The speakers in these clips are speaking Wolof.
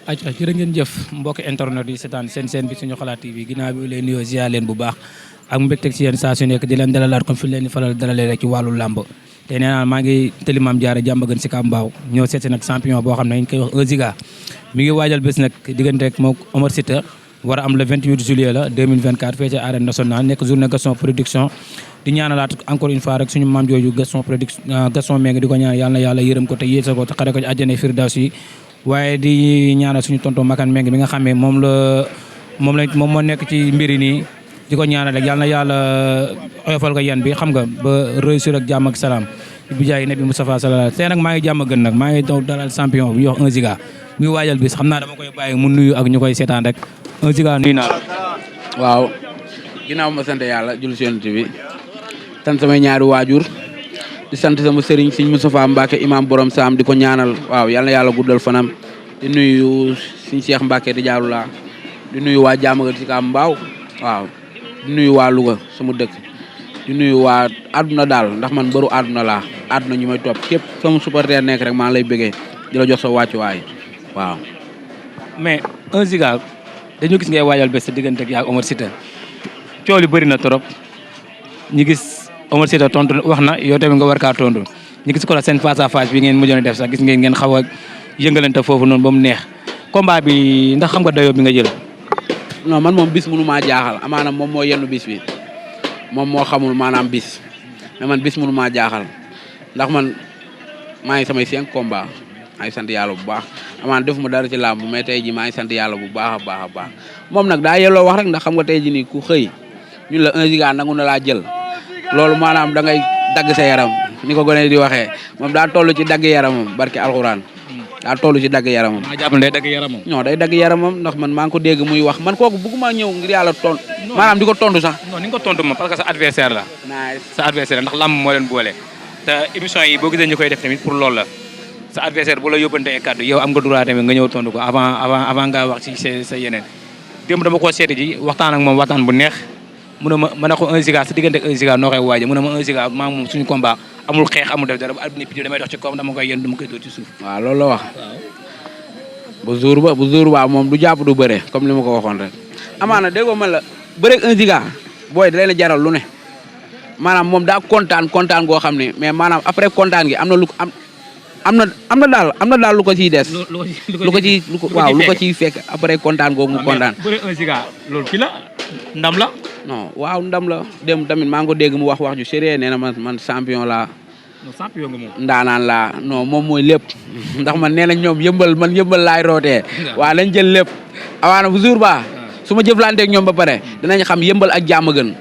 acca jërë ngeen jëf mbokki internet yi seetaan seen bi suñu xalaat TV ginnaaw bi leen nuyoo ziar leen bu baax ak mbégteeg si yéen saa su nekk di leen dalalaat comme fi leen di faral dalalee rek ci wàllu làmb te nee naa maa ngi tëli Mame Diarra Diamaguène Sicap Mbao ñoo seet si nag champion boo xam ne dañ koy wax 1 Giga mi ngi waajal bés nag diggante rek moom Omar Siteu war a am le 28 juillet la 2024 fee ci arène nationale nekk journée Gaston production di ñaanalaat encore une fois rek suñu maam jooju Gaston Mbengue di ko ñaan yàlla na yàlla yërëm ko te yéesal ko te xare ko ci àjjana firdawsi waaye di ñaanal suñu tonton Makan Mbengue bi nga xam ne moom moo nekk ci mbiri nii di ko ñaanal rek yàlla na yàlla oyofal ko yan bi xam nga ba réussir ak jàmm ak salaam bi jaay nabi Moustapha sallallahu tey nag maa ngi jàmm gën nag maa ngi daw dalal champion bi ñuy wax 1 Giga muy waajal bis xam naa dama koy bàyyi mu nuyu ak ñu koy seetaan rek 1 Giga nuyu naa la. waaw ginnaaw ma sant yàlla julli ci Yonent bi sant samay ñaari waajur di sant sama sëriñ Sëriñ Moustapha Mbacke imam borom saam di ko ñaanal waaw yal na yàlla guddal fanam di nuyu Sëriñ Cheikh Mbacke di jaarula di nuyu waa Diamaguène Sicap Mbao waaw di nuyu waa Louga sama dëkk di nuyu waa àdduna daal ndax man bëru àdduna laa àdduna ñu may topp képp sama supporter nekk rek maa lay bëggee di la jox sa wàccuwaay waaw. mais 1 Giga dañu gis ngay waajal bés sa diggante ak yaa Omar Siteu coow li bëri na trop ñu gis Omar Siteu tontu wax na yow tamit nga war kaa tontu ñu gis ko la seen face à face bi ngeen mujjoon def sax gis ngeen xaw a yëngalante foofu noonu ba mu neex combat bi ndax xam nga dayoo bi nga jël. non man moom bis mënu maa jaaxal amaana moom moo yenn bis bi moom moo xamul maanaam bis mais man bis mënu maa jaaxal ndax man maa ngi samay 5 combat maa ngi sant yàlla bu baax amaana defuma dara ci làmb mais tey ji maa ngi sant yàlla bu baax a baax moom nag daa yelloo wax rek ndax xam nga tey ji nii ku xëy ñun la 1 Giga nangu na laa jël loolu maanaam da ngay dagg sa yaram ni ko gone di waxee moom daa toll ci dagg yaramam barki alxuraan daa toll ci dagg yaramam. maa jàpp ne day dagg yaramam. non day dagg yaramam ndax man maa ngi ko dégg muy wax man kooku bëgguma ñëw ngir yàlla tontu. maanaam di ko tontu sax. non ni nga ko tontu moom parce que sa adversaire la. sa adversaire ndax lamb moo leen boole. te émission yi boo gisee ñu koy def tamit pour loolu la sa adversaire bu la yóbbantee kàddu yow am nga droit tamit nga ñëw tontu ko avant nga wax ci sa yeneen. démb dama koo seeti ji waxtaan ak moom waxtaan bu neex mu ne ma ne ko 1 Giga sa diggante ak 1 Giga noo koy waajee mu ne ma 1 Giga maa moom suñu combat amul xeex amul def dara bu albini pidi damay dox ci kawam dama koy yéen dama koy dóor ci suuf. waaw loolu la wax. bu jour ba moom du jàpp du bëre comme li ma ko waxoon rek. amaana déggoo man la bëreeg 1 Giga booy da leen a jaral lu ne maanaam moom daa kontaan goo xam ne mais maanaam après kontaan gi am na lu am na daal lu ko ciy des. lu ko ciy fekk après kontaan googu mu kontaan. bëreeg 1 Giga loolu kii la ndam la. non waaw ndam la dem tamit maa ngi ko dégg mu wax ju sérieux nee na man champion laa. non champion nga moom. ndaanaan laa non moom mooy lépp ndax man nee na ñoom man yëmbal laay rootee. waaw lañ jël lépp. awaana bu jour ba su ma jëflanteeg ñoom ba pare dinañ xam yëmbal ak Diamaguène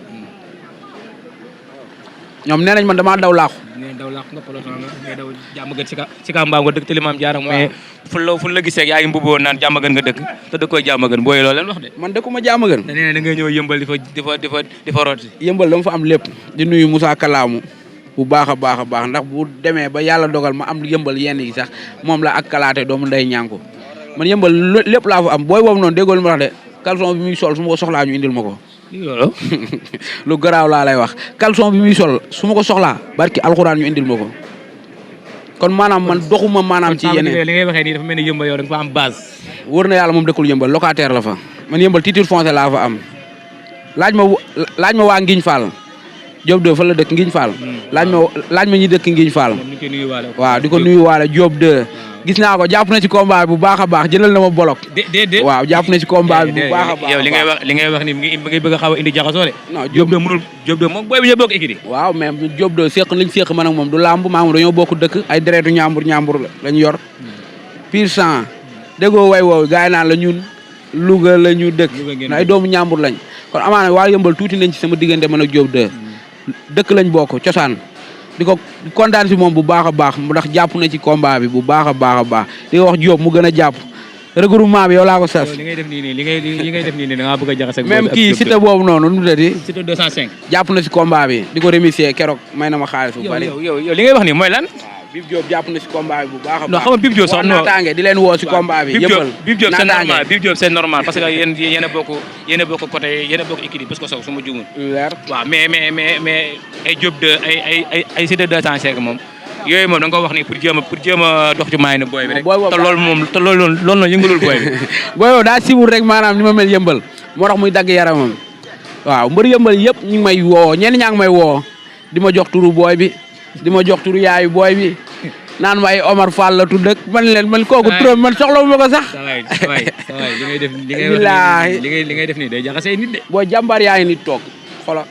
ñoom nee nañ man damaa daw laaxu. daw laaxu nga peloton nga daw Diamaguène Sicap Mbao nga dëkk tëli Mame Diarra mais fu la gisee yaa ngi mbubboo naan Diamaguène nga dëkk te dëkkoo Diamaguène booy loolu leen wax de. man dëkkuma Diamaguène. da nee na da ngay ñëw yëmbal di fa rooti. yëmbal dama fa am lépp di nuyu Moussa Kalaamu bu baax a baax ndax bu demee ba yàlla dogal ma am yëmbal yenn yi sax moom la ak kalaate doomu nday ñànku man yëmbal lépp laa fa am booy boobu noonu déggoo li ma wax de caleçon bi muy sol su ma ko soxlaa ñu indil ma ko. loolu. lu garaaw laa lay wax caleçon bi muy sol su ma ko soxlaa barki alxuraan ñu indil ma ko kon maanaam man doxuma maanaam. ci yeneen li ngay waxee nii dafa mel ni yëmbal yow da nga fa am base. wóor na yàlla moom dëkkul yëmbal locataire la fa man yëmbal titre foncier laa fa am laaj ma waa Ngiñ Fall Diop 2 fa la dëkk Ngiñ Fall. laaj ma ñi dëkk Ngiñ Fall. waaw di ko nuyuwaale Diop 2. gis naa ko jàpp na ci combat bu baax a baax jëlal na ma bolok. waaw jàpp na ci combat bu baax a baax. yow li ngay wax ni mi ngi bëgg a xaw a indi jaxasoo de. non Diop 2 mënul Diop 2 moom booy bi ñoo bokk équipe. waaw mais Diop 2 liñ séq man ak moom du làmb maa ngi dañoo bokk dëkk ay deretu ñaambur lañ yor. pire sang déggoo way woowu gars yi naan la ñun Louga la ñu dëkk. ay doomu ñaambur lañ kon amaana waa yëmbal tuuti nañ ci sama diggante man ak Diop 2 dëkk lañ bokk cosaan di ko kontaan si moom bu baax a baax ndax jàpp na ci combat bi bu baax a baax di ko wax Diop mu gën a jàpp regroupement bi yow laa ko sas. li ngay def nii li ngay def nii da ngaa bëgg a jaxase. même kii Siteu boobu noonu nu mu tëddee. Siteu 205. jàpp na si combat bi di ko remercier keroog may na ma xaalis bu bari. yow li ngay wax nii mooy lan. Bib Diop jàpp na si combat bi bu baax a baax. non xam nga Bib Diop sax non naataange di leen woo si combat bi. yëppal Bib Diop c'est normal Bib Diop c'est normal parce que yéen a bokk côté yéen a bokk équipe parce que sow su ma juumul. leer waaw mais ay Diop de ay Siteu 205 moom yooyu moom da nga ko wax ni pour jéem a dox ci maay na booy bi rek. te loolu noonu yëngalul booy bi. booy boobu daa siwul rek maanaam ni ma mel yëmbal moo tax muy dagg yaramam waaw mbër yëmbal yëpp ñu ngi may woo ñenn ñaa ngi may woo di ma jox turu booy bi di ma jox turu yaayu booy bi naan ma ay Omar Fall la tudd ak man kooku turam man soxlawu ma ko sax. sawaay li ngay def li ngay def nii day jaxase nit de. booy jàmbaar yaa ngi nit toog xoolal.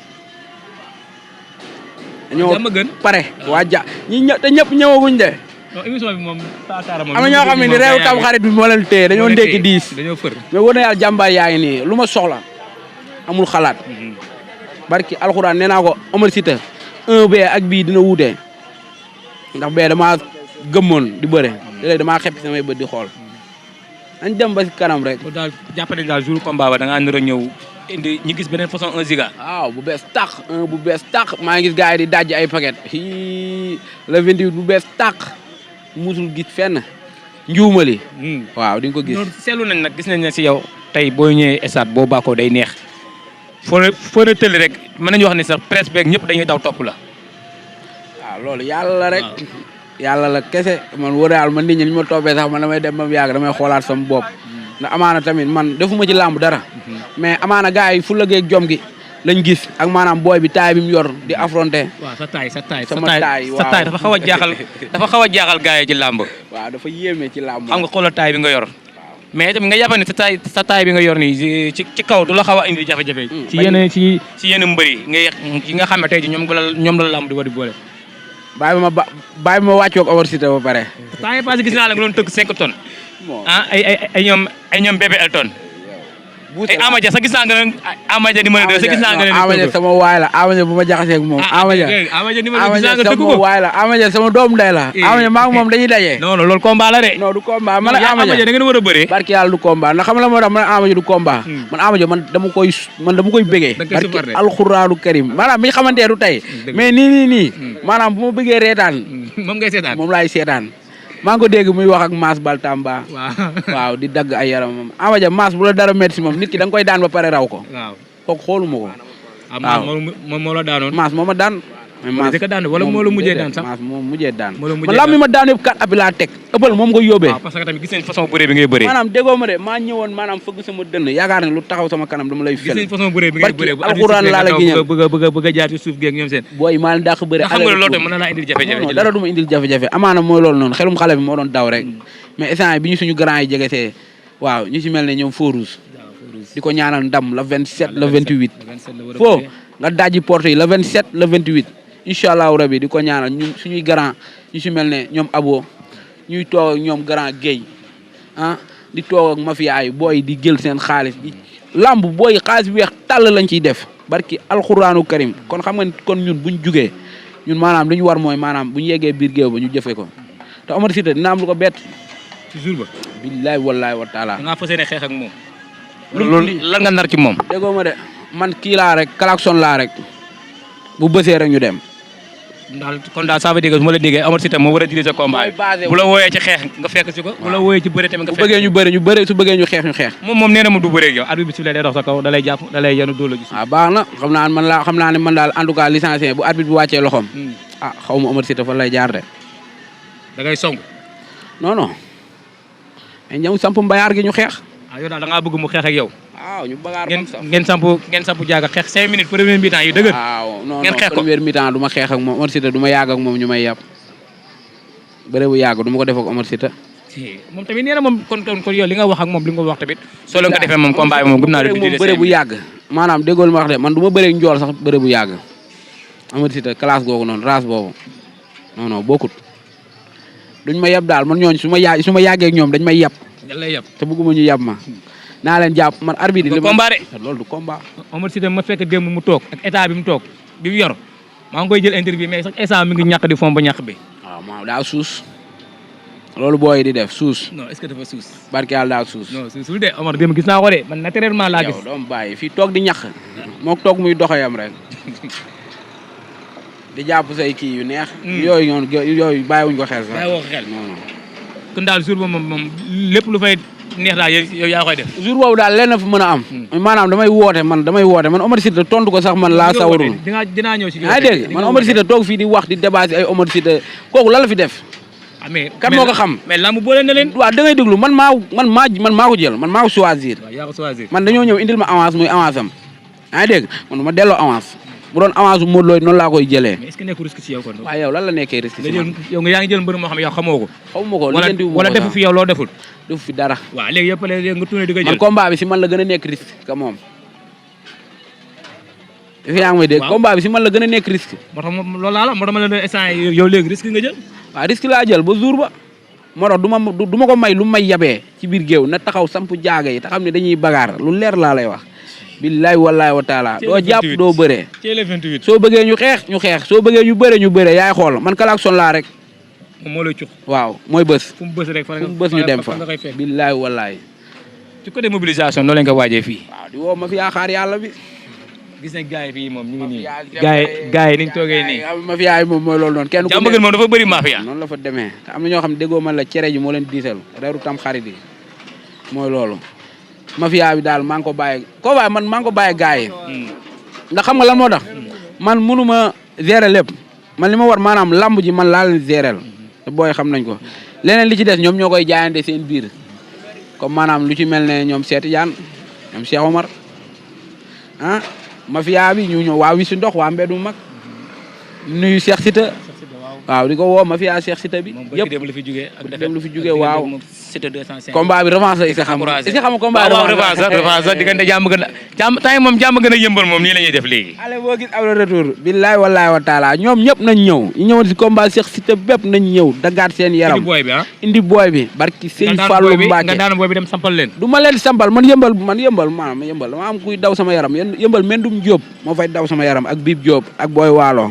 dañoo pare waa te ñëpp ñëwaguñ de. non émission bi moom taataara moom. am na ñoo xam ne réew tam xarit bi moo leen téye dañoo ndekki 10. dañoo fër mais wër na yàlla jàmbaar yaa ngi nii lu ma soxla amul xalaat. barki alxuraan nee naa ko Omar Siteu 1B ak bii dina wuute ndax bee damaa gëmmoon di bëre léegi damaa xepp samay bët di xool dañ dem ba si kanam rek. daal jàpp nañ daal jour combat ba da ngaa nar a ñëw indi ñu gis beneen façon 1 Giga. waaw bu bees tax bu bees tax maa ngi gis gars yi di dajji ay paquet le 28 bu bees tax musul gis fenn njuumali. waaw di nga ko gis. seetlu nañ nag gis nañ ne si yow tey boo ñëwee stade boo bàkkoo day neex foo na tëlli rek mën nañu wax ni sax presse beeg ñëpp dañuy daw topp la. waaw loolu yàlla rek. yàlla la kese man wóoraal man nit ñi ñu ma toppee sax man damay dem ba mu yàgg damay xoolaat sama bopp. ndax amaana tamit man defuma ci làmb dara. mais amaana gars yi fu la geeg jom gi lañ gis ak maanaam booy bi taay bi mu yor di affronter. waaw sa taay waaw sa taay dafa xaw a jaaxal gars yi ci làmb. waaw dafa yéeme ci làmb. xam nga xoolal taay bi nga yor. mais tamit nga jàpp ne sa taay bi nga yor nii ci kaw du la xaw a indi jafe-jafe. ci yenn mbër yi nga xam ne tey ji ñoom la làmb di war di boole. bàyyi ma wàccoog Omar Siteu ba pare. temps yii passé gis naa la nga doon tëgg 5 tonnes. ay ñoom bébé Elton. ay Amadia sax gis naa nga ne Amadia numéro 2 sax gis naa nga ne. Amadia sama waay la Amadia bu ma jaxasee ak moom. Amadia numéro 2 gis naa nga tëgg ko sama waay la Amadia sama doom ndey la. Amadia maa ngi moom dañuy daje. non loolu combat la de. non du combat man ak Amadia da ngeen war a bëree. barki yàlla du combat ndax xam la moo tax man Amadia du combat. man Amadia man dama koy bëggee. barki alxuraanu karim maanaam bi ñu xamante du tey. mais nii maanaam bu ma bëggee reetaan. moom ngay seetaan moom laay seetaan. maa ngi ko dégg muy wax ak Mass Baltamba. waaw di dagg ay yaramam Amadia Mass bu la dara métti si moom nit ki da nga koy daan ba pare raw ko. waaw kooku xooluma ko. waaw moom moo la daanoon. Mass moo ma daan. Mass wala moo la mujjee daan sax. Mass moo mujjee daan. man lam mi ma daan yëpp kat abi laa teg ëppal moom nga yóbbee. waaw parce que tamit gis nañ façon bëree bi ngay bëree. maanaam déggoo ma de maa ñëwoon maanaam fëgg sama dënn yaakaar ne lu taxaw sama kanam dama lay fel. gis nañ façon bëree bi ngay bëree bu alxuraan laa la giñal bëgg a jaar ci suuf geeg ñoom seen. booy maa leen dàq bëre. xam nga loolu tamit mën na laa indil jafe-jafe. dara du ma indil jafe-jafe amaana mooy loolu noonu xelum xale bi moo doon daw rek mais instant bi ñu suñu grand yi jegesee waaw ñu ci mel ne ñoom Fourouz di ko ñaanal ndam le 27 le 28 foo nga dajji porte yi le 27 le 28 incha allahu rabi di ko ñaanal ñun suñuy grand ñu ci mel ne ñoom Abo ñuy toog ak ñoom grand Guèye di toog ak mafia yi booy di jël seen xaalis di lamb booy xaalis bi weex tàll lañ ciy def barki alxuraanu karim kon xam nga kon ñun buñ jugee ñun maanaam li ñu war mooy maanaam bu ñu yeggee biir géew ba ñu jëfee ko te Omar Siteu dina am lu ko bett ci jour ba. billahi wallahi wa taala. da ngaa fas yéene xeex ak moom. loolu lan nga nar ci moom. déggoo ma de man kii laa rek klaxon laa rek bu bësee rek ñu dem. kon daal ça veut dire que su ma la déggee Omar Siteu moo war a diriger combat bi bu la wooyee ci xeex nga fekk si ko. bu la wooyee ci bëre tamit nga fekk. bu bëggee ñu bëre su bëggee ñu xeex ñu xeex. moom nee na mu du bëre ak yow arbitre bi sifflé day dox sa kaw da lay jàpp da lay yenu dóor la gis. baax na xam naa ne man daal en tout cas licencié bu arbitre bi wàccee loxoom. xaw ma Omar Siteu fan lay jaar de. da ngay song. non mais ñëw samp mbayaar gi ñu xeex. yow daal da ngaa bëgg mu xeex ak yow. waaw ñu bagaar ngeen samp jaaga xeex 5 minutes premier mi-temps yu dëgër. ngeen xeex ko premier mi-temps du ma xeex ak moom Omar Siteu du ma yàgg ak moom ñu may yàpp bëre bu yàgg du ma ko def ak Omar Siteu. moom tamit nee na moom kon yow li nga wax ak moom li nga wax tamit soo leen ko defee moom combat bi moom gëm naa ne bëre bu yàgg maanaam déggoo ma wax de man du ma bëre njool sax bëre bu yàgg Omar Siteu classe googu noonu race boobu non bokkut duñ ma yab daal man ñooñ su ma yàggee ak ñoom dañ may yab te bëgguma ñu yab ma naa leen jàpp man arbitre li combat de loolu du combat. Omar Siteu ma fekk démb mu toog ak état bi mu toog bi mu yor maa ngi koy jël interview mais sax instant mi ngi ñàkk di fomb ñàkk bi. waaw maa daa suus loolu booy di def suus. non est-ce que dafa suus. barke yàlla daa suus. non suusul de Omar dem gis naa ko de man naturellement laa gis. yow doomu bàyyi fii toog di ñax mook toog muy doxayam rek di jàpp say kii yu neex. yooyu noonu yooyu bàyyiwuñ ko xel sax. bàyyiwoo ko xel non non. kon daal jour ba moom lépp lu fay neex daal yow yaa koy def. jour boobu daal lenn fa mën a am. maanaam damay woote man Omar Siteu tontu ko sax man laa sawarul. dinaa ñëw si yaa dégg man Omar Siteu toog fii di wax di débat ay Omar Siteu kooku lan la fi def. mais kan moo ko xam. mais lamb boole na leen. waaw da ngay déglu man maa ko jël man maa ko choisir. waaw yaa ko choisir. man dañoo ñëw indil ma avance muy avance am. yaa dégg man ma delloo avance bu doon avance bu Modou Lo noonu laa koy jëlee. mais est-ce que nekkul risque ci yow kon. waaw yow lan la nekkee risque ci man. yow yaa ngi jël mbër moo xam ne yow xamoo ko. xamuma ko wala defu fi yow loo deful. defu fi dara. waaw léegi yëpp léegi nga tourné di ko jël. man combat bi si man la gën a nekk risque que moom. fi yaa ngi may dégg combat bi si man la gën a nekk risque. moo tax loolu laa la moo tax ma la instant yow léegi risque nga jël. waaw risque laa jël ba jour ba. moo tax du ma ko may lu may yabee ci biir géew na taxaw samp jaaga yi te xam ne dañuy bagaar lu leer laa lay wax. billahi wallahi wa taala doo jàpp doo bëree. soo bëggee ñu xeex soo bëggee ñu bëre yaay xool man klaxon laa rek. moom moo lay cux. waaw mooy bës. fu mu bës rek fu mu bës ñu dem fa billahi wallahi. ci côté mobilisation noo leen ko waajee fii. waaw di woo ma fi yaakaar yàlla bi. gis nañ gars yi fii moom ñu ngi nii. gars yi niñ toogee nii. mafia yi moom mooy loolu noonu. kenn ku nekk moom dafa bëri mafia. noonu la fa demee te am na ñoo xam ne déggoo man la cere ji moo leen diisal reeru tam xarit yi mooy loolu. mafia bi daal maa ngi ko bàyyi man maa ngi ko bàyyi gars yi. ndax xam nga lan moo tax. man mënu ma gérer lépp man li ma war maanaam lamb ji man laa leen gérer te booy xam nañ ko leneen li ci des ñoom ñoo koy jaayante seen biir comme maanaam lu ci mel ne ñoom Seeti Jaan ñoom Cheikh Omar ah mafia bi ñu ñëw waa Wisu Ndox waa Mbedu Mag nuyu Cheikh Sita waaw di ko woo mafia Cheikh Sita bi yëpp dem lu fi jugee waaw Sita 205 combat bi revanche la xam combat revanche diggante jàmm gën a jàmm tay moom jàmm gën a yëmbal moom nii la ñuy def léegi ale boo gis am retour billahi wallahi wa taala ñoom ñëpp nañ ñëw ñu ñëwoon si combat Cheikh Sita bépp nañ ñëw dagaat seen yaram indi booy bi barki Sëñ Fallou Mbacke nga daan booy bi dem sampal leen du ma leen sampal man yëmbal maanaam yëmbal dama am kuy daw sama yaram yëmbal Mendum Diop moo fay daw sama yaram ak Bib Diop ak booy waalo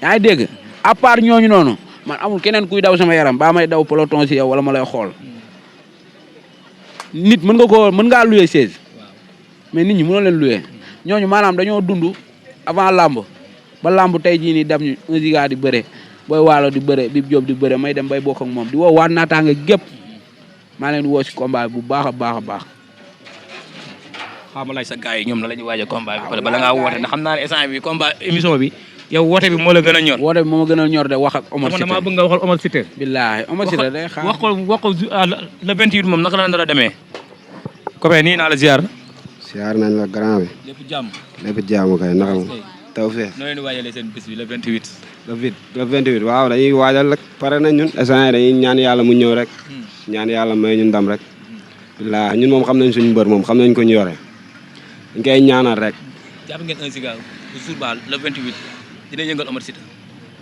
yaa ngi dégg à part ñooñu noonu man amul keneen kuy daw sama yaram baa may daw peloton si yow wala ma lay xool nit mën ngaa louer 16 mais nit ñi mënoo leen louer ñooñu maanaam dañoo dund avant lamb ba lamb tey jii nii dem ñu un giga di bëre booy waalo di bëre Bib Diop di bëre may dem bay bokk ak moom di woo waa naataange gépp maa leen di woo si combat bi bu baax a baax a baax. xaaral ma laaj sa gars yi ñoom la ñuy waaj a combat bi bala ngaa woote ndax xam naa ne instant bi combat émission bi. yow woote bi moo la gën a ñor. woote bi moo ma gën a ñor de wax ak Omar Siteu. dama bëgg nga waxal Omar Siteu. billaahi Omar Siteu day xaar wax ko le 28 moom naka la nar a demee. Copain nii naa la ziar. ziar nañ la grand bi. lépp jàmm. lépp jàmm kay naka ma. taw fee. noo leen di waajalee seen bis bi le 28. le 28 waaw dañuy waajal rek pare nañ ñun instant dañuy ñaan yàlla mu ñëw rek. ñaan yàlla may ñu ndam rek. billaahi ñun moom xam nañ suñu mbër moom xam nañ ko ñu yore. dañ koy ñaanal rek. jàpp ngeen un giga bu jour ba le 28. dina yëngal Omar Siteu.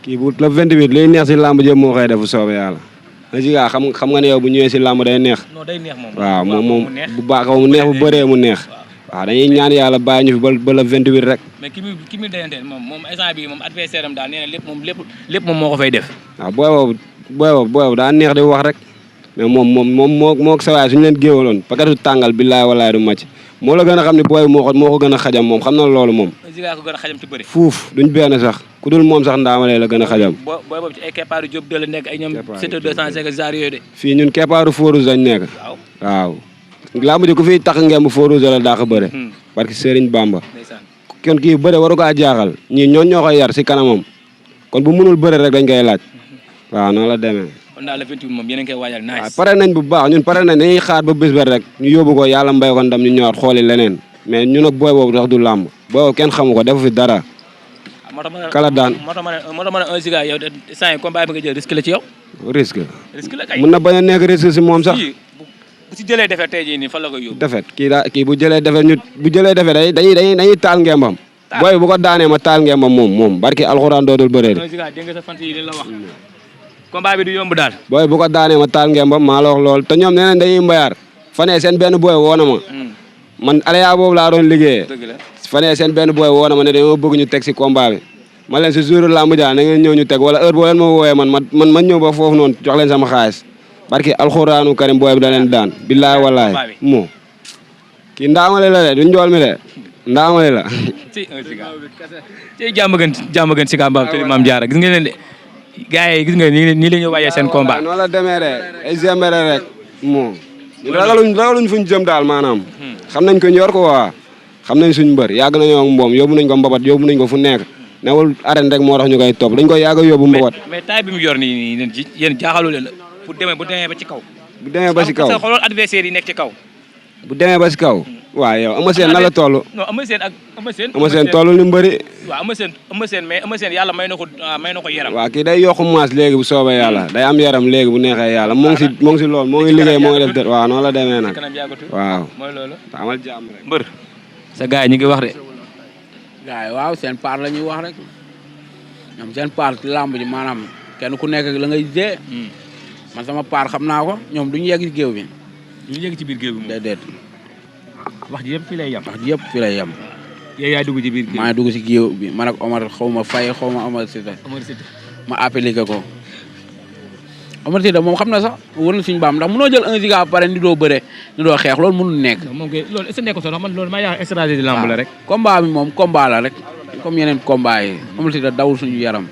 kii bu le 28 liy neex si làmb jëm moo koy def bu soobee yàlla. Ziga xam nga ne yow bu ñëwee si làmb day neex. non day neex moom. waaw moom bu baax mu neex bu bëree mu neex. waaw dañuy ñaan yàlla bàyyi ñu fi ba le 28 rek. mais ki muy dayanteel moom instant bii moom adversaire am daal nee na lépp moom moo ko fay def. waaw booy boobu daa neex di wax rek mais moom moo sa waay suñu leen géewaloon pakatu tàngal billaay walaay du màcc moo la gën a xam ne booy moo ko gën a xajam moom xam na loolu moom. Ziga ko gën a xajam ci bëri. fuuf duñ benn sax ku dul moom sax ndaamalee la gën a xajam. booy boobu ci ay keppaaru Diop de la nekk ay ñoom Siteu 205 genre yooyu de. fii ñun keppaaru Fourouz lañ nekk. waaw làmb ji ku fiy tax ngeen bu Fourouz la daa ko bëre. parce que Serigne Bamba. kon kii bëre waru kaa jaaxal ñii ñoo koy yar si kanamam kon bu mënul bëre rek dañ koy laaj waaw noonu la demee. kon daal le 28 moom yéen a ngi koy waajal nice. waaw pare nañ bu baax ñun pare nañ dañuy xaar ba bés ba rek ñu yóbbu ko yàlla mbay ko ndam ñu ñëwaat xooli leneen mais ñun ak booy boobu tax du làmb booy boobu kenn xamu ko defu fi dara. kala daan moo tax ma ne un Ziga yow saa yi combat bi nga jël risque la ci yow. risque la kay mun na bañ a nekk risque si moom sax. bu si jëlee defet tey jii nii fan la koy yóbbu. defet kii bu jëlee defet dañuy taal ngembam. booy bu ko daanee ma taal ngembam moom barki alxuraan dootul bëree de. un Ziga dégg nga sa fant yi li la wax. combat bi du yomb daal. booy bu ko daanee ma taal ngembam maa la wax lool te ñoom nee nañ dañuy mbayaar fanee seen benn booy woo na ma. man aleya boobu laa doon liggéeyee. dëgg la fanee seen benn booy woo na ma ne dañoo bëgg ñu teg si combat bi ma leen si jour lamb ja na ngeen ñëw ñu teg wala heure boo leen ma woowee man ñëw ba foofu noonu jox leen sama xaalis barki alxuraanu karim booy bi da leen daan billaay wallaay moo kii ndaamale la de du njool mi de ndaamale la ci jàmm gën si Kambaaw te Maam Jaara gis nga leen de gars yi gis nga nii la ñu wàyyee seen combat noonu la demee de ay zembere rek moo ragaluñ fuñ jëm daal maanaam xam nañ ko ñor ko waa xam nañ suñ mbër yàgg nañoo ak moom yóbbu nañ ko mbabat yóbbu nañ ko fu nekk newul arène rek moo tax ñu koy topp dañ koy yàgg a yóbbu mbabat mais taay bi mu yor nii yéen jaaxalu leen bu demee ba ci kaw bu demee ba si kaw xoolal adversaire yi nekk ci kaw bu demee ba si kaw waaw yow Eumeu Sène na la toll non Eumeu Sène ak Eumeu Sène toll ni mbëri waaw Eumeu Sène mais Eumeu Sène yàlla may na ko yaram waaw kii day yokku maas léegi bu soobee yàlla day am yaram léegi bu neexee yàlla moo ngi si lool moo ngi liggéey moo ngi def dër waaw noonu la demee nag waaw mooy loolu amal jàmm rek mbër sa gars yi ñu ngi wax de gars yi waaw seen part la ñuy wax rek ñoom seen part ci làmb ji maanaam kenn ku nekk la ngay jee man sama part xam naa ko ñoom duñu yegg ci géew bi ñu yegg ci biir géew bi moom déedéet wax ji yëpp fii lay yem wax ji yëpp fii lay yem yow yaa dugg ci biir géew maa ngi dugg si géew bi man ak Omar xaw ma Faye xaw ma Omar Sita ma appliqué ko Omar Sita moom xam na sax wër na suñu baam ndax mënoo jël 1 giga pare ni doo bëre ni doo xeex loolu mënul nekk moom kay loolu est-ce que nekkul sax man loolu maa yaa stratégie de lamb la rek combat bi moom combat la rek comme yeneen combat yi Omar Sita dawul suñu yaram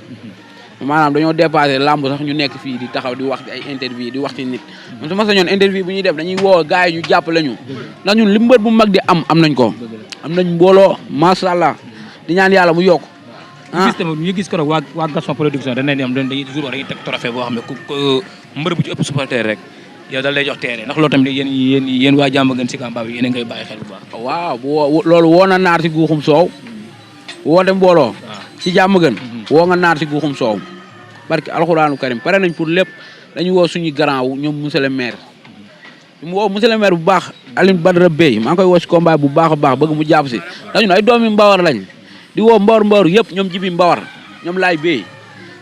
maanaam dañoo dépassé lamb sax ñu nekk fii di taxaw di wax ci ay interview di wax ci nit man su ma sañoon interview bu ñuy def dañuy woo gars yi ñu jàppale ñu ndax ñun li mbër bu mag di am nañ ko am nañ mbooloo macha allah di ñaan yàlla mu yokk gis tamit ñu gis ko rek waa Gaston production dañuy teg trophée boo xam ne ku mbër bu ci ëpp supporter rek yow dal lay jox teere ndax loolu tamit yéen waa jàmm gën si Kambaaw yéen a ngay bàyyi xel bu baax waaw loolu woo na naar si guuxum soow woote mbooloo si jàmm gën woo nga naar si guuxum soow barki alxuraanu karim pare nañ pour lépp dañu woo suñu grand wu ñoom monsieur le maire mu woo monsieur le maire bu baax Alioune Badara Bey maa ngi koy woo si combat bu baax a baax bëgg mu jàpp si ndax ñun ay doomi Mbawar lañ di woo Mbawar yëpp ñoom jibi Mbawar ñoom laay Bey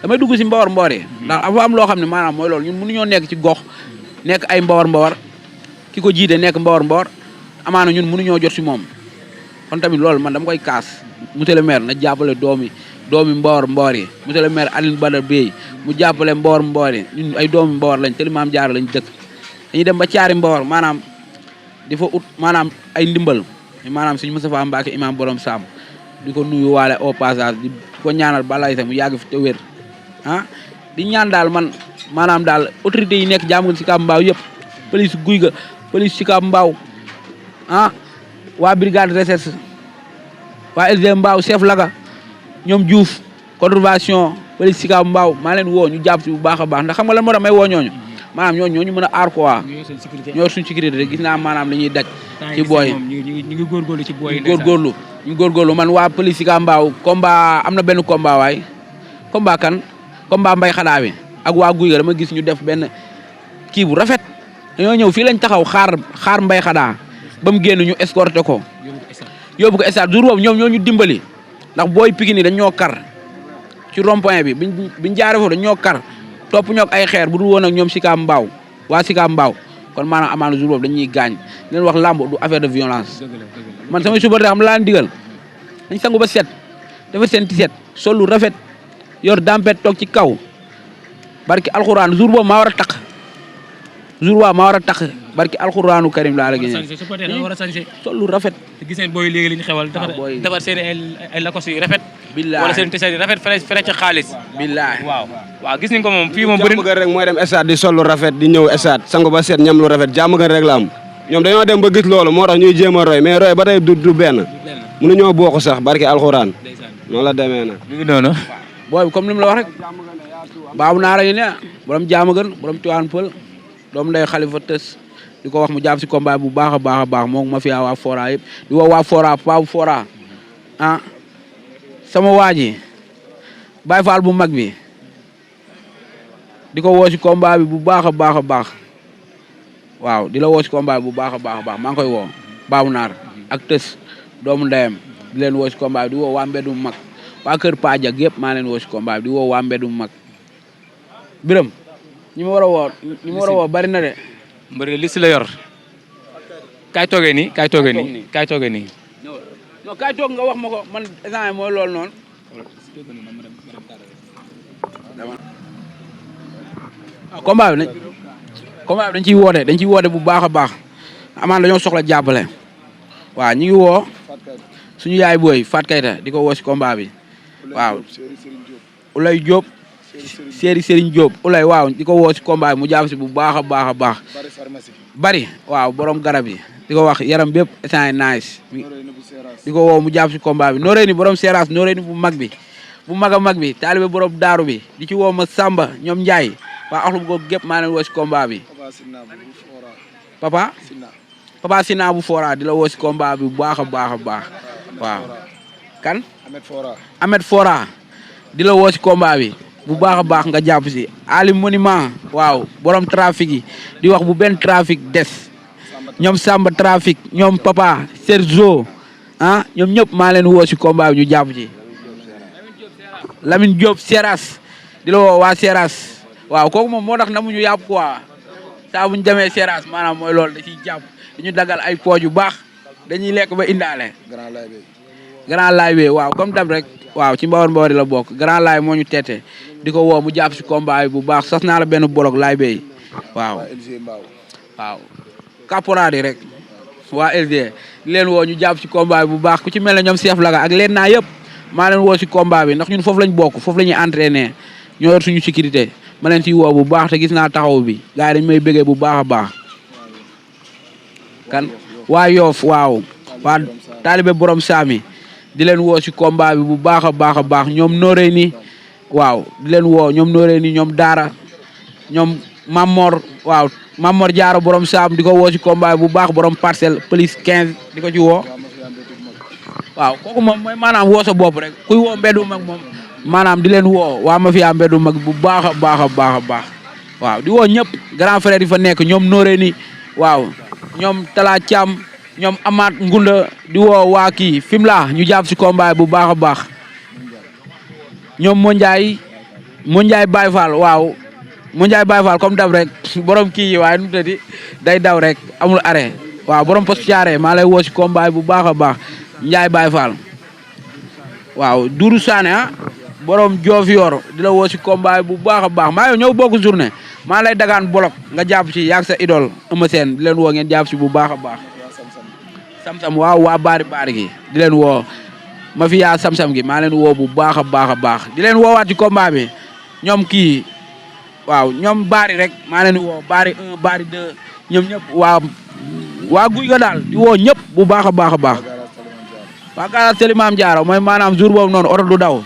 damay dugg si Mbawar yi ndax dafa am loo xam ne maanaam mooy loolu ñun mënuñoo nekk ci gox nekk ay Mbawar ki ko jiite nekk Mbawar amaana ñun mënuñoo jot si moom kon tamit loolu man dama koy kaas monsieur le maire na jàppale doomi Mbawar yi monsieur le maire Alioune Badara Bey mu jàppale Mbawar yi ñun ay doomi Mbawar lañ te li Maam Jaara lañ dëkk dañuy dem ba caari Mbawar maanaam di fa ut maanaam ay ndimbal maanaam suñu Moustapha Mbacke imam borom Sam di ko nuyu waale au passage di ko ñaanal balay sa mu yàgg fi te wér di ñaan daal man maanaam daal autorités yi nekk jàmm si Kambaaw yëpp police guy ga police si Kambaaw waa brigade recherche waa LG Mbaaw chef laga ñoom Diouf conservation police si Kambaaw maa leen woo ñu jàpp si bu baax a baax ndax xam nga lan moo tax may woo ñooñu maanaam ñooñu mën a aar quoi ñoo suñ sécurité rek gis naa maanaam li ñuy daj ci booy ñu ngi góorgóorlu ci booy ñu góorgóorlu man waa police si Kambaaw combat am na benn combat waay combat mbay xadaa bi ak waa guy ga dama gis ñu def benn kii bu rafet dañoo ñëw fii lañ taxaw xaar mbay xadaa ba mu génn ñu escorté ko yóbbu ko stade jour boobu ñoom ñoo ñu dimbali ndax booy Pikine dañ ñoo kar ci rond-point bi biñ jaaree foofu dañ ñoo kar topp ñook ay xeer bu dul woon ak ñoom si Kambaaw waa si Kambaaw kon maanaam amaana jour boobu dañuy gaañ leen wax lamb du affaire de violence man samay suba xam laa digal dañ sangu ba set dafa seen tiset sol lu rafet yor dampet toog ci kaw barki alxuraan jour boobu maa war a taq barki alxuraanu karim laa la génne sol lu rafet gis ngeen booy léegi li ñu xewal defar seen ay lakos yu rafet billahi wala seen tiset yu rafet fere ci xaalis billahi waaw gis nañ ko moom fii moom bëri jàmm gën rek mooy dem stade di sol lu rafet di ñëw stade sangu ba set ñam lu rafet jàmm gën rek la am ñoom dañoo dem ba gis loolu moo tax ñuy jéem a roy mais roy ba tey du benn mënuñoo bokk sax barki alxuraan noonu la demee nag mi ngi noonu booy comme li mu la wax rek baabu naara yi ne borom jaama gën borom Tiwaan Pël doom nday Xalifa Tës di ko wax mu jàpp si combat bu baax a baax moom ma fiyaa waa Fora yëpp di woo waa Fora Pabu Fora sama waa ji Baye Fall bu mag bi di ko woo si combat bi bu baax a baax waaw di la woo si combat bi bu baax a baax maa ngi koy woo baabu naar ak Tës doomu ndeyam di leen woo si combat bi di woo waa mbeddu mag waa kër Pajak yëpp maa leen woo si combat bi di woo waa mbeddu mag Biram ñi ma war a woo bari na de mbëri liste la yor kaay toogee nii kaay toog nga wax ma ko man instant mooy loolu noonu combat bi dañ ciy woote bu baax a baax amaan dañoo soxla jàppale waaw ñu ngi woo suñu yaay booy Fat Kayta di ko woo si combat bi waaw Ulay Diop Serigne Diop Ulay waaw di ko woo si combat bi mu jàpp si bu baax a baax a baax bari waaw borom garab yi di ko wax yaram bépp état nice di ko woo mu jàpp si combat bi nooree ni borom seeraas nooree ni bu mag a mag bi taalibe borom daaru bi di ci woo ma Samba ñoom Ndiaye waa axlu bu ko gépp maa leen woo si combat bi Papa Sina bu Fora di la woo si combat bi bu baax a baax a baax waaw kan Ahmed Fora di la woo si combat bi bu baax a baax nga jàpp si Ali Monument waaw borom trafic yi di wax bu benn trafic des ñoom Samba trafic ñoom Papa Sergio ñoom ñëpp maa leen woo si combat bi ñu jàpp ci Lamine Diop Seras di la woo waa Seras waaw kooku moom moo tax namuñu yàpp quoi saa buñu demee Seras maanaam mooy loolu da ciy jàpp dañu dagal ay pooj yu baax dañuy lekk ba indaale grand laay bi waaw comme dab rek waaw ci mbawar la bokk grand laay moo ñu teete di ko woo mu jàpp si combat bi bu baax sas naa la benn bolok laay bay waaw caporal yi rek waa LG di leen woo ñu jàpp si combat bi bu baax ku ci mel ne ñoom chef laga ak leen naa yëpp maa leen woo si combat bi ndax ñun foofu lañ bokk foofu la ñuy entraîner ñoo yor suñu sécurité ma leen siy woo bu baax te gis naa taxaw bi gars yi dañ may bëggee bu baax a baax kan waa Yoff waaw waa taalibe borom saami di leen woo si combat bi bu baax a baax a baax ñoom nooree ni waaw di leen woo ñoom nooree ni ñoom daara ñoom Mamor waaw Mamor Diarra borom saam di ko woo si combat bi bu baax borom parcelle police 15 di ko ci woo waaw kooku moom mooy maanaam woo sa bopp rek kuy woo mbeddu mag moom maanaam di leen woo waa mafia mbeddu mag bu baax a baax a baax a baax waaw di woo ñëpp grand frère yi fa nekk ñoom nooree ni waaw ñoom Tala Thiam ñoom Amath Ngunda di woo waa kii Fimela ñu jàpp si combat bu baax a baax ñoom Mondiaye Baye Fall waaw Mondiaye Baye Fall comme dab rek borom kii yi waaye nu mu tëddi day daw rek amul arrêt waaw borom poste caare maa lay woo si combat bu baax a baax Ndiaye Baye Fall waaw Doudou Sané borom Diofior di la woo si combat bu baax a baax maa yow ñëw bokk journée maa lay dagaan bolok nga jàpp ci yaag sa idole Eumeu Sène di leen woo ngeen jàpp si bu baax a baax sam-sam waaw waa baari gi di leen woo mafia sam-sam gi maa leen woo bu baax a baax a baax di leen woowaat ci combat bi ñoom kii waaw ñoom baari rek maa leen woo baari 1 baari 2 ñoom ñëpp waa guy ga daal di woo ñëpp bu baax a baax a baax waa garage Selimam Diarra mooy maanaam jour boobu noonu oto du daw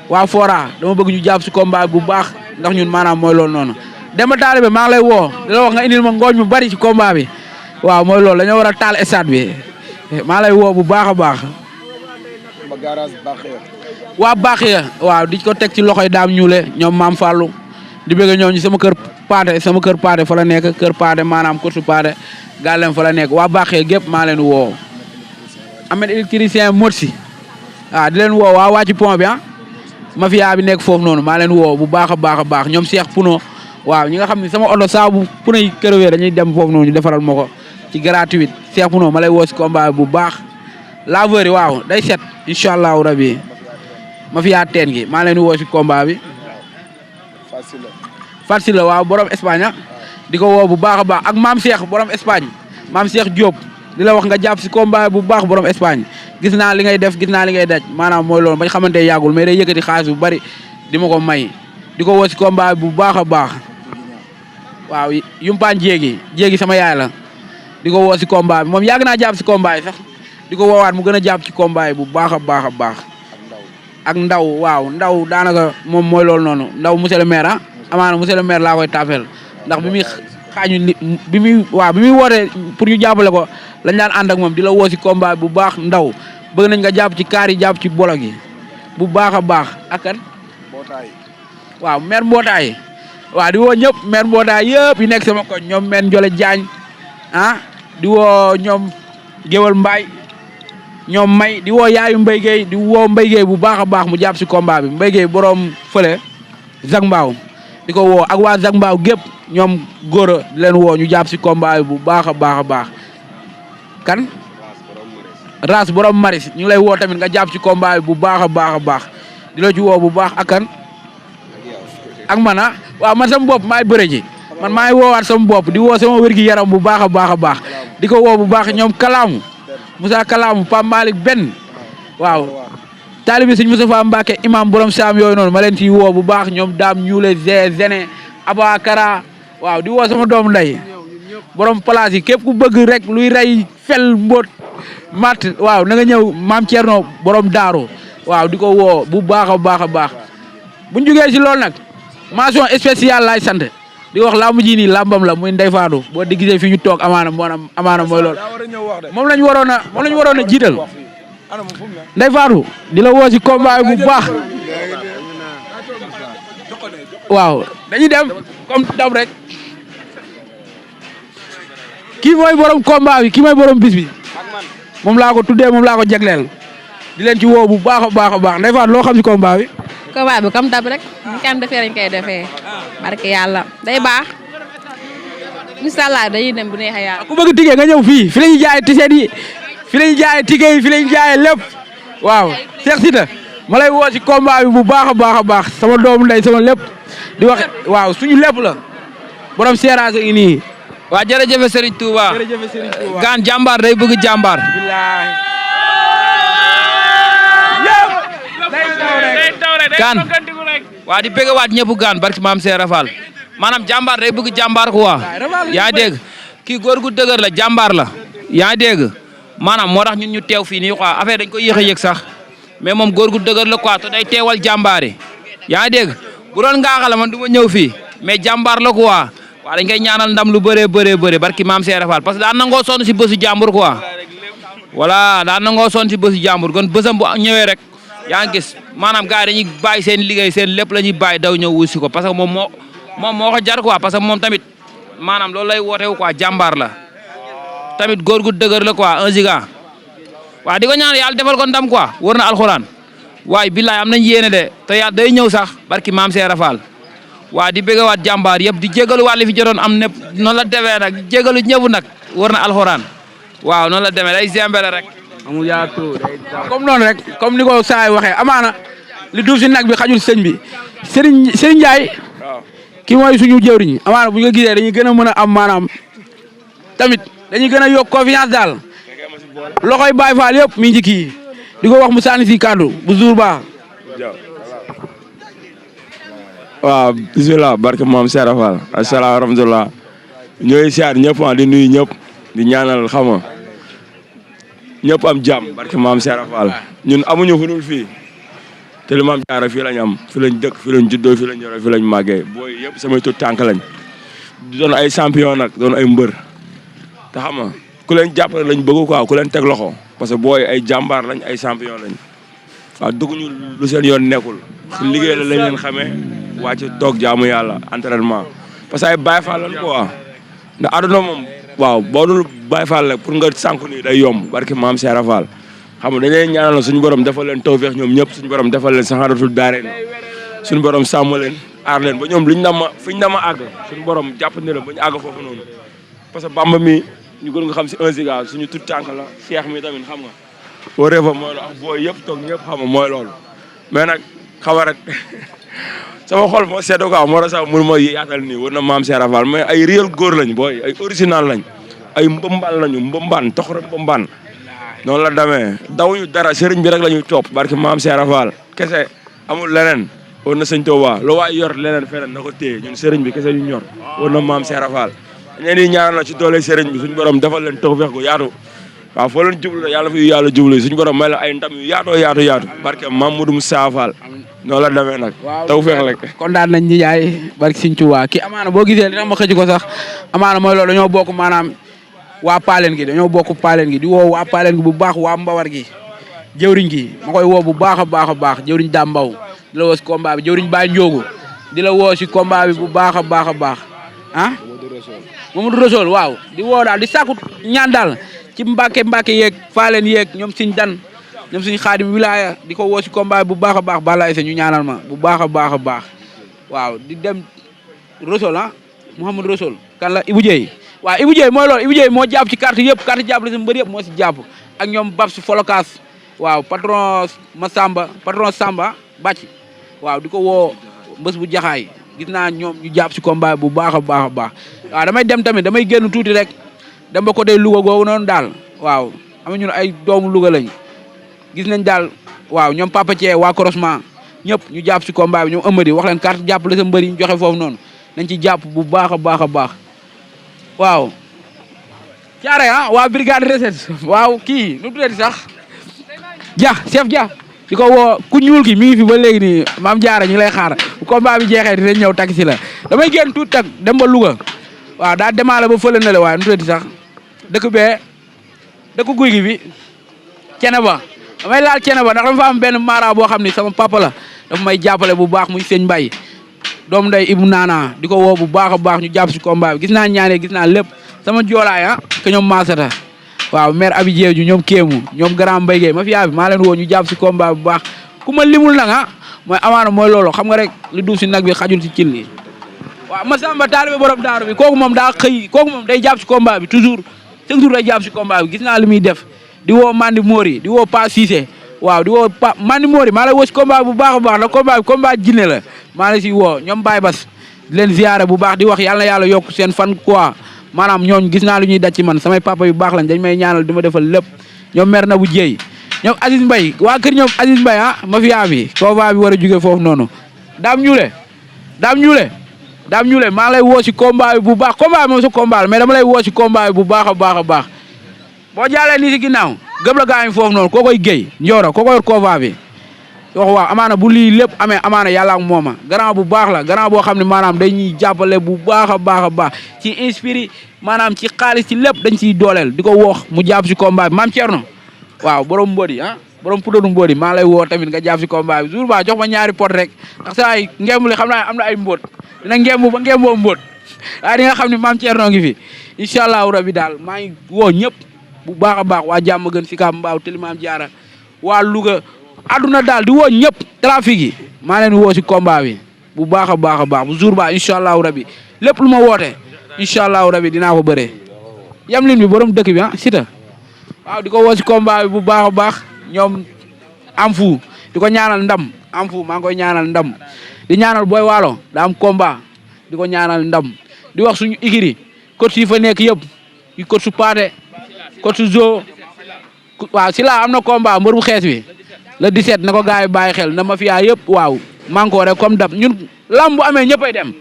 waa Fora dama bëgg ñu jàpp si combat bu baax ndax ñun maanaam mooy loolu noonu Demba Taalibe maa ngi lay woo di la wax nga indil ma ngooñ mu bari ci combat bi waaw mooy loolu dañoo war a taal stade bi maa lay woo bu baax a baax waa baax ya waaw di ko teg ci loxoy daam ñuule ñoom maam Fallou di bëgg ñoom ñu sama kër paate fa la nekk kër paate maanaam kursu paate gàllem fa la nekk waa baax ya gépp maa leen woo Ahmed électricien Morsi waaw di leen woo waa wàcc pont bi mafia bi nekk foofu noonu maa leen woo bu baax a baax a baax ñoom Cheikh Puno waaw ñi nga xam ne sama oto saa bu Puno yi kërëwee dañuy dem foofu noonu ñu defaral ma ko ci gratuite Cheikh Puno ma lay woo si combat bu baax laveur yi waaw day set incha allahu rabi mafia teen gi maa leen woo si combat bi Fatou la waaw borom Espagne di ko woo bu baax a baax ak maam Cheikh borom Espagne maam Cheikh Diop di la wax nga jàpp si combat bu baax borom Espagne gis naa li ngay def gis naa li ngay daj maanaam mooy loolu bañ xamante yàggul mais day yëkkati xaalis bu bari di ma ko may di ko woo si combat bu baax a baax waaw yumpaan jéegi sama yaay la di ko woo si combat bi moom yàgg naa jàpp si combat yi sax di ko woowaat mu gën a jàpp ci combat yi bu baax a baax a baax ak ndaw waaw ndaw daanaka moom mooy loolu noonu ndaw monsieur le maire amaana monsieur le maire laa koy tapel ndax bi muy xaañu bi muy wootee pour ñu jàppale ko lañ daan ànd ak moom di la woo si combat bu baax ndaw bëgg nañ nga jàpp ci kaar yi jàpp ci bolo gi bu baax a baax ak kan waaw maire mbootaay waaw di woo ñëpp maire mbootaay yëpp yi nekk sama koñ ñoom maire Ndiole Diagne di woo ñoom Géwal Mbaay ñoom may di woo yaayu Mbaye Gueye di woo Mbaye Gueye bu baax a baax mu jàpp si combat bi Mbaye Gueye borom fële Zag Mbaaw di ko woo ak waa Zag Mbaaw gépp ñoom góor a di leen woo ñu jàpp si combat bi bu baax a baax a baax kan Ras borom maris ñu ngi lay woo tamit nga jàpp ci combat bi bu baax a baax a baax di la ci woo bu baax ak kan ak man ah waaw man sama bopp maay bëre ji man maay woowaat sama bopp di woo sama wér-gi yaram bu baax a baax a baax di ko woo bu baax ñoom kalaamu Moussa kalaamu Pape Malick Ben waaw taalibi sëñ Moustapha Mbacke imam borom saam yooyu noonu ma leen ciy woo bu baax ñoom daam ñuule zene abakara waaw di woo sama doom nday borom place yi képp ku bëgg rek luy rey fel mbóot mat waaw na nga ñëw maam Thierno borom daaru waaw di ko woo bu baax a baax a baax buñ jógee si loolu nag mention spéciale laay sant di wax lamb ji nii lambam la muy Ndeye Fatou boo di gisee fi ñu toog amaana mooy loolu moom lañ waroon a jiital Ndeye Fatou di la woo si combat bu baax waaw dañuy dem comme dam rek kii mooy borom combat bi kii mooy borom bis bi moom laa ko tuddee moom laa ko jagleel di leen ci woo bu baax a baax a baax Ndeye Fatou loo xam si combat bi. combat bi comme dab rek ñu kan defee lañ koy defee barke yàlla day baax incha allah dañuy dem bu neexee yàlla. ku bëgg tigee nga ñëw fii fi la ñuy jaayee tiset yi fi la ñuy jaayee tigee yi fi la ñuy jaayee lépp waaw Cheikh Sita ma lay woo si combat bi bu baax a baax a baax sama doomu ndey sama lépp di wax waaw suñu lépp la borom seeraase ngi nii. waa jërëjëf Serigne Touba gaan jàmbaar day bëgg jàmbaar. gaan waa di bëgg waat ñëpp gaan barki maam Seera Fall maanaam jàmbaar day bëgg jàmbaar quoi yaa dégg kii góor gu dëgër la jàmbaar la yaa dégg maanaam moo tax ñun ñu teew fii nii quoi affaire dañ ko yéex a yëg sax mais moom góor gu dëgër la quoi te day teewal jàmbaar yi yaa dégg bu doon ngaaxala man du ma ñëw fii mais jàmbaar la quoi waa dañ koy ñaanal ndam lu bëree bëree barki maam Seera Fall parce que daan nangoo sonn si bésu jàmbur quoi voilà daan nangoo sonn si bésu jàmbur kon bésam bu ñëwee rek yaa ngi gis maanaam gars yi dañuy bàyyi seen liggéey seen lépp la ñuy bàyyi daw ñëw wusi ko parce que moom moo ko jar quoi parce que moom tamit maanaam loolu lay wootewu quoi jàmbaar la tamit góor gu dëgër la quoi un giga waaw di ko ñaan yàlla defal ko ndam quoi war na alxuraan waaye billaay am nañ yéene de te yàlla day ñëw sax barki maam Seera Fall waa di bëggawaat jàmbaar yëpp di jégalu waat li fi jotoon am nepp noonu la demee nag di jégalu ñëpp nag war na alxuraan waaw noonu la demee day zembele rek amul yaatu comme noonu rek comme ni ko saay waxee amaana li duuf si nag bi xajul sëñ bi Serigne Ndiaye ki mooy suñu jëwriñ amaana bu ñu ko gisee dañuy gën a mën a am maanaam tamit dañuy gën a yokk confiance daal loxoy Baye Fall yëpp mi ngi ci kii di ko wax mu sànni si kàddu bu jour ba waaw bisimilah barke maam Seera Fall asalaam rahmatulah ñooy siyaar ñëpp di nuyu ñëpp di ñaanal xama ñëpp am jàmm barke maam Seera Fall ñun amuñu fu dul fii te li maam jaara fii lañ am fi lañ dëkk fi lañ juddoo fi lañ yoroo fi lañ màggee booy yëpp samay tut tànk lañ doon ay champion nag doon ay mbër te xam nga ku leen jàppale lañ bëgg quoi ku leen teg loxo parce que booy ay jàmbaar lañ ay champion lañ waaw dugguñu lu seen yoon nekkul si liggéey la lañ leen xamee wàcc toog jaamu yàlla entraînement parce que ay Baye Fall lañ quoi ndax àdduna moom waaw boo dul Baye Fall rek pour nga sànku nii day yomb barki maam Seera Fall xam nga dañ leen ñaanal suñu borom defal leen tawfeex ñoom ñëpp suñu borom defal leen saxaaratul daare suñu borom sàmm leen aar leen ba ñoom liñ fiñ na ma àgg suñu borom jàpp ne la ba ñu àgg foofu noonu parce que Bamba mi ñu gën nga xam si 1 giga suñu tout tànk la Cheikh mi tamit xam nga boo reefa mooy loolu ak booy yëpp toog ñëpp xam nga mooy loolu mais nag xawa rek sama xol moo seddo quoi moo tax sax mënu ma yaatal nii war na maam Seera Fall mais ay réel góor lañ booy ay original lañ ay mbëmbaan lañu mbëmbaan toxoro mbëmbaan noonu la demee dawuñu dara sëriñ bi rek la ñuy topp barki maam Seera Fall kese amul leneen war na sëñ Tuubaa lu waay yor leneen feneen na ko téye ñun sëriñ bi kese ñu ñor war na maam Seera Fall ñeen yi ñaanal na ci doole sëriñ bi suñu borom defal leen tawfeex gu yaatu waaw foo leen jublu yàlla fi yàlla jublu suñu borom may la ay ndam yu yaatu barke Mamadou Moussa Fall noonu la demee nag tawfeex rek kontaan nañ ñi yaay barke sëñ Tuubaa ki amaana boo gisee li tax ma xëcc ko sax amaana mooy loolu dañoo bokk maanaam waa Paaleen gi dañoo bokk Paaleen gi di woo waa Paaleen gi bu baax waa Mbawar gi jëwriñ gi ma koy woo bu baax a baax jëwriñ daa mbaw di la woo si combat bi jëwriñ Baye Ndiogu di la woo si combat bi bu baax a baax ah Mamadou Rassoul waaw di woo daal di sàkku ñaan daal ci Mbàkke yeeg Faaleen yeeg ñoom suñ dan ñoom suñ xaadim wilaya di ko woo si combat bi bu baax a baax balaay sa ñu ñaanal ma bu baax a baax waaw di dem Rassoul Mouhamadou Rassoul kan la Ibou Dieye waaw Ibou Dieye mooy loolu Ibou Dieye moo jàpp ci carte yëpp carte jàppale sa mbër yëpp moo si jàpp ak ñoom Babs Folokas waaw patron Samba bàcc waaw di ko woo mbës bu jaxaay gis naa ñoom ñu jàpp si combat bu baax a baax a baax waaw damay dem tamit damay génn tuuti rek dem ba côté Louga googu noonu daal waaw am ñun ay doomu Louga lañ gis nañ daal waaw ñoom Papa Thié waa Croisement ñëpp ñu jàpp si combat bi ñoom ëmmadi wax leen carte jàppale sa mbër yi ñu joxe foofu noonu nañ ci jàpp bu baax a baax a baax waaw caare waa brigade recette waaw kii nu mu tuddati sax chef Dia di ko woo ku ñuul ki mi ngi fi ba léegi nii maam jaara ñu ngi lay xaar bu combat bi jeexee dinañ ñëw taxi la damay génn tuuti tak dem ba Louga waaw daa demaale ba fële na le waaye nu tuddati sax dëkk bee dëkk guy gi bi cene ba damay laal cene ba ndax dama fa am benn mara boo xam ni sama papa la dafa may jàppale bu baax muy sëñ Mbaye doom nday Ibou Nana di ko woo bu baax a baax ñu jàpp si combat bi gis naa ñaanee gis naa lépp sama joolaay ke ñoom Maasata waaw maire Abi Diédhiou ñoom Kéemu ñoom grand Mbaye Gueye ma fi yaa bi maa leen woo ñu jàpp si combat bu baax ku ma limul nag mooy amaana mooy loolu xam nga rek lu duuf si nag bi xajul si cin li waaw Massamba taalibe borom daaru bi kooku moom daa xëy kooku moom day jàpp si combat bi toujours chaque jour day jàpp si combat bi gis naa li muy def di woo Mandi Mori di woo Pa Cissé waaw di woo Pa Mandi Mori maa lay woo si combat bu baax a baax ndax combat bi combat jinne la maa la si woo ñoom Baye Bas di leen ziyaare bu baax di wax yàlla na yàlla yokk seen fan quoi maanaam ñooñ gis naa lu ñuy daj ci man samay papa yu baax lañ dañ may ñaanal di ma defal lépp ñoom mer na bu jéy ñoom Aziz Mbaye waa kër ñoom Aziz Mbaye mafia bi combat bi war a jóge foofu noonu daam ñuule maa ngi lay woo si combat bi bu baax combat bi moom sa combat la mais dama lay woo si combat bi bu baax a baax a baax boo jaalee nii si ginnaaw gëb la gaañ foofu noonu koo koy géy njoora koo koy yor combat bi wax waaw amaana bu lii lépp amee amaana yàlla ak mooma grand bu baax la grand boo xam ne maanaam dañuy jàppale bu baax a baax a baax ci inspiré maanaam ci xaalis ci lépp dañ ciy dooleel di ko wax mu jàpp si combat bi maam Thierno waaw borom mbodi borom pudoru mbodi maa lay woo tamit nga jàpp si combat bi jour ba jox ma ñaari pot rek ndax saa yi ngemb li xam naa am na ay mbóot dina ngemb ba ngemboo mbóot waaye di nga xam ne maam Thierno ngi fi incha allahu rabi daal maa ngi woo ñëpp bu baax a baax waa jàmm gën si Kam Mbaaw Tilimaam Jaara waa Louga àdduna daal di woo ñëpp trafic yi maa leen woo si combat bi bu baax a baax a baax bu jour ba incha allahu rabi lépp lu ma woote incha allahu rabi dinaa ko bëree yam lin bi borom dëkk bi Sita waaw di ko woo si combat bi bu baax a baax ñoom am fu di ko ñaanal ndam am fu maa ngi koy ñaanal ndam di ñaanal Boy Waalo da am combat di ko ñaanal ndam di wax suñu ikiri coach yi fa nekk yëpp yu coach su Paate coach su Zo waaw si laa am na combat mbër bu xees bi le 17 na ko gars yi bàyyi xel na ma fiyaa yëpp waaw manko rek comme dab ñun lamb bu amee ñëppay dem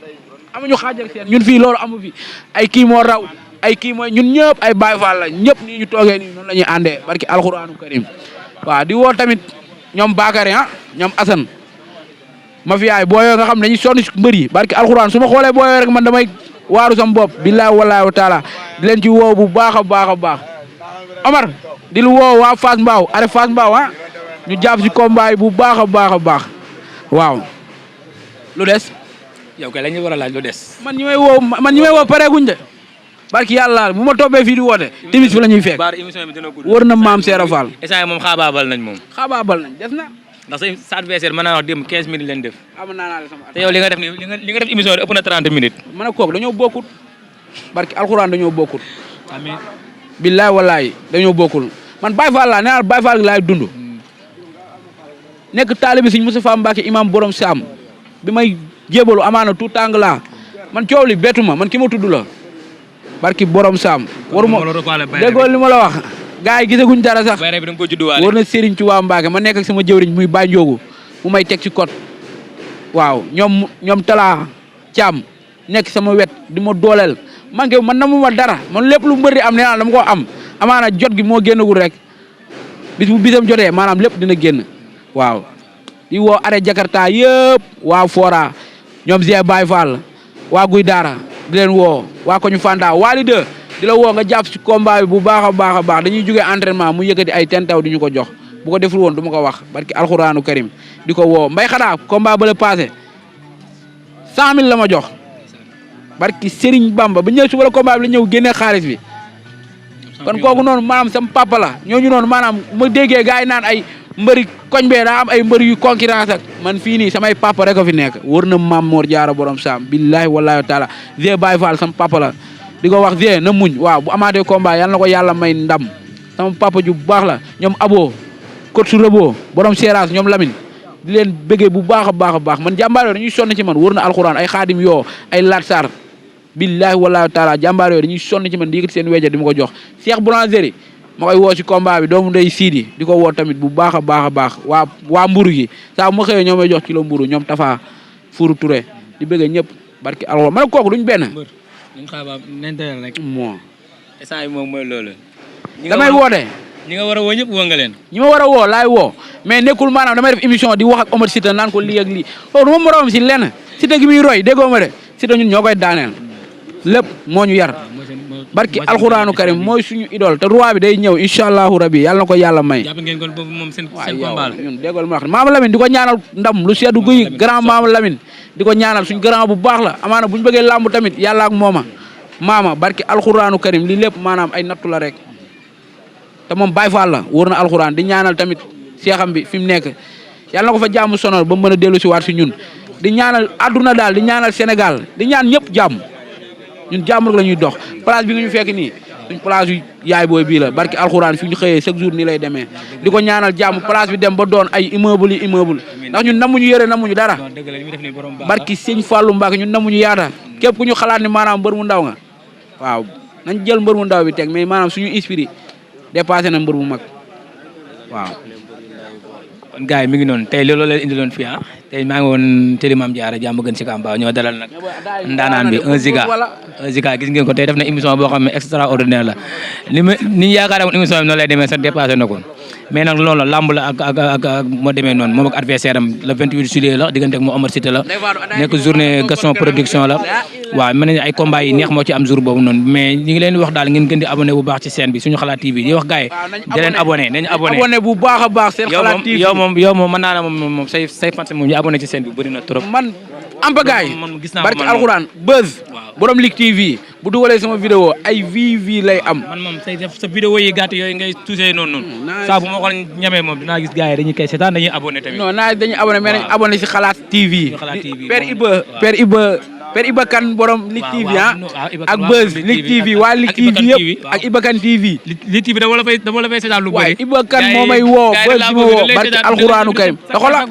amuñu xaajal seen ñun fii loolu amu fi ay kii moo raw ay kii mooy ñun ñëpp ay Baay Faal la ñëpp nii ñu toogee nii noonu la ñuy àndee barki alxuraanu karim waaw di woo tamit ñoom Bakary ñoom Assane ma fiyaay booyoo nga xam ne dañuy sonn si mbër yi barki alxuraan su ma xoolee booyoo rek man damay waaru sam bopp billaahi wallaahi wa taala di leen ci woo bu baax a baax a baax Omar di lu woo waa Fass Mbao are Fass Mbao ñu jàpp si combat yi bu baax a baax a baax waaw lu des yow kay la ñu war a laaj lu des. man ñi may woo pareeguñ de barki yàlla bu ma toppee fii di woote timis fi la ñuy fekk baar émission bi dina gudd. wër na maam Seera Fall instant moom xaabaabal nañ moom. xaabaabal nañ def na ndax sa adversaire mën naa wax démb 15 minutes leen def. am naa la sama te yow li nga def ni li nga def émission bi ëpp na 30 minutes. man a kooku dañoo bokkut barki alxuraan dañoo bokkut amiin. billaay wallaay dañoo bokkul man Baye Fall laa nee naa Baye Fall gi laay dund nekk taalibi Sëñ Moustapha Mbacke imam borom Saam bi may jébalu amaana tout tàng laa man coow li bettu ma man ki ma tudd la barki borom Saam waruma déggoo li ma la wax gars yi gisaguñ dara sax bayre bi da nga ko judduwaale. war na Serigne Touba Mbacke ma nekk ak sama jëwriñ muy Baye Ndiogu mu may teg ci code waaw ñoom Talla Thiam nekk sama wet di ma dooleel man man na mu ma dara man lépp lu mbër di am nee naa dama ko am amaana jot gi moo génnagul rek bis bu bisam jotee maanaam lépp dina génn waaw di woo arrêt Jakarta yëpp waa Fora ñoom Zé Baye Fall waa Guy Daara di leen woo waa Koñu Fanda waali de di la woo nga jàpp ci combat bi bu baax a baax a baax dañuy jógee entraînement mu yëkkati ay tentaw di ñu ko jox bu ko deful woon du ma ko wax barki alxuraanu karim di ko woo mbay xanaa combat ba la passé 100 000 la ma jox barki Serigne Bamba ba ñëw suba la combat bi la ñëw génne xaalis bi kon kooku noonu maanaam sama papa la ñooñu noonu maanaam ma déggee gars yi naan ay mbëri koñ bee daa am ay mbëri yu concurrence ak man fii nii samay papa rek a fi nekk wër na maam Mor Jaara borom Saam billahi wallahi wa taala Zé Baye Fall sama papa la di ko wax Zé na muñ waaw bu amaatee combat yàlla na ko yàlla may ndam sama papa ju baax la ñoom Abo kot su Rebo borom Seeraas ñoom Lamine di leen bëggee bu baax a baax a baax man jàmbaar yooyu dañuy sonn ci man wër na alxuraan ay xaadim yoo ay latsar billahi wallahi taala jàmbaar yooyu dañuy sonn ci man di yëkkati seen weja di ma ko jox Cheikh Boulangerie ma koy woo si combat bi doomu ndey Sidi di ko woo tamit bu baax a baax a baax waa mburu gi saa ma xëyee ñoo may jox kilo mburu ñoom Tafa Furu Touré di bëggee ñëpp barki alxuraan man kooku duñ benn ñun xaabaab nenteel rek moo instant yi moom mooy loolu damay woote ñi nga war a woo ñëpp woo nga leen ñi ma war a woo laay woo mais nekkul maanaam damay def émission di wax ak Omar Sita naan ko lii ak lii loolu du ma moroom si lenn Sita gi muy roy déggoo ma de Sita ñun ñoo koy daaneel lépp moo ñu yar barki alxuraanu karim mooy suñu idole te roi bi day ñëw incha allahu rabi yàlla na ko yàlla may. jàpp ngeen kon boobu moom seen combat la ñun déggool ma wax Maama Lamine di ko ñaanal ndam lu seddu guy grand Maama Lamine di ko ñaanal suñu grand bu baax la amaana bu ñu bëggee làmb tamit yàlla ak mooma maama barki alxuraanu karim lii lépp maanaam ay nattu la rek te moom Baye Fall la wóor na alxuraan di ñaanal tamit seexam bi fi mu nekk yàlla na ko fa jàmm sonal ba mën a dellu si waat si ñun di ñaanal àdduna daal di ñaanal Sénégal di ñaan ñëpp jàmm ñun jàmm rek la ñuy dox place bi nga ñu fekk nii suñ place yu yaay booy bii la barki alxuraan fi ñu xëyee chaque jour nii lay demee di ko ñaanal jàmm place bi dem ba doon ay immeuble yi immeuble ndax ñun namuñu yëre namuñu dara barki sëñ Fallou Mbacke ñun namuñu yaata képp ku ñu xalaat ni maanaam mbër mu ndaw nga waaw nañ jël mbër mu ndaw bi teg mais maanaam suñu esprit dépassé na mbër mu mag waaw. kon gars yi mi ngi noonu tey loolu la indiloon fii ah tey maa ngi woon Télé Mame Diarra jàmm gën si Kamba ñoo dalal nag ndaanaan bi 1 Giga gis ngeen ko tey def na émission boo xam ne extraordinaire la ni ñu yaakaar woon émission bi noonu lay demee sax dépassé na ko mais nag loolu la lamb la ak moo demee noonu moom ak adversaire am le 28 juillet la diggante ak moo Omar Cité la nekk journée Gaston production la waaw mën nañu ay combat yi neex moo ci am jour boobu noonu mais ñi ngi leen di wax daal ngeen gën di abonné bu baax ci chaîne bi suñu xalaat TV di wax gars yi di leen abonné nañu abonné bu baax a baax seen xalaat TV yow moom mën naa la moom say fans moom ñu abonné ci chaîne bi bëri na trop man amba gars yi man gis naa barki alxuraan buzz borom Ligue TV bu dugalee sama vidéo ay vie lay am man moom sa vidéo yi gàtt yooyu ngay touché noonu saa bu ma ko ñamee moom dinaa gis gars yi dañuy koy seetaan dañuy abonné tamit non dañuy abonné mais nañ abonné si xalaat TV Père Iba Kane borom Ligue TV ak Buzz Ligue TV waa Ligue TV yëpp ak Iba Kane TV Ligue TV dama la fay seetaan lu bëri Iba Kane moo may woo Buzz di ma woo barki alxuraanu karim te xoolal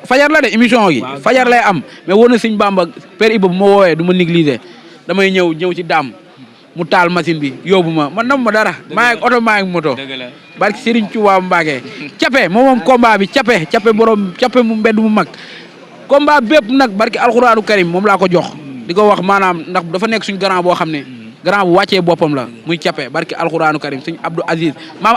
fajar la de émission gi fajar lay am mais wóor na Sëñ Bamba Père Iba bu ma woowee du ma négliger damay ñëw ci daam mu taal machine bi yóbbu man nam ma dara maa ngi oto maa ngi moto barki Serigne Touba Mbacké cape moom combat bi cape borom cape mu mbedd mu mag combat bépp nag barki alxuraanu karim moom laa ko jox di ko wax maanaam ndax dafa nekk suñ grand boo xam ne grand bu wàccee boppam la muy cape barki alxuraanu karim suñ Abdou Aziz maam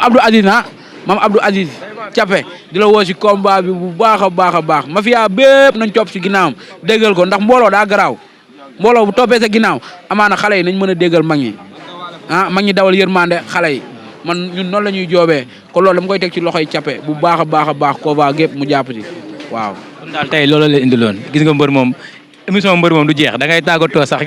Abdou Aziz cape di la woo si combat bi bu baax a baax a baax mafia bépp nañ topp si ginnaawam déggal ko ndax mbooloo daa garaaw mbooloo bu toppee sa ginnaaw amaana xale yi nañ mën a déggal mag ñi mag ñi dawal yërmande xale yi man ñun noonu la ñuy joobee kon loolu dama koy teg ci loxoy cape bu baax a baax ko va gépp mu jàpp ci waaw kon daal tey loolu la indiloon gis nga mbër moom émission mbër moom du jeex da ngay tàggatoo sax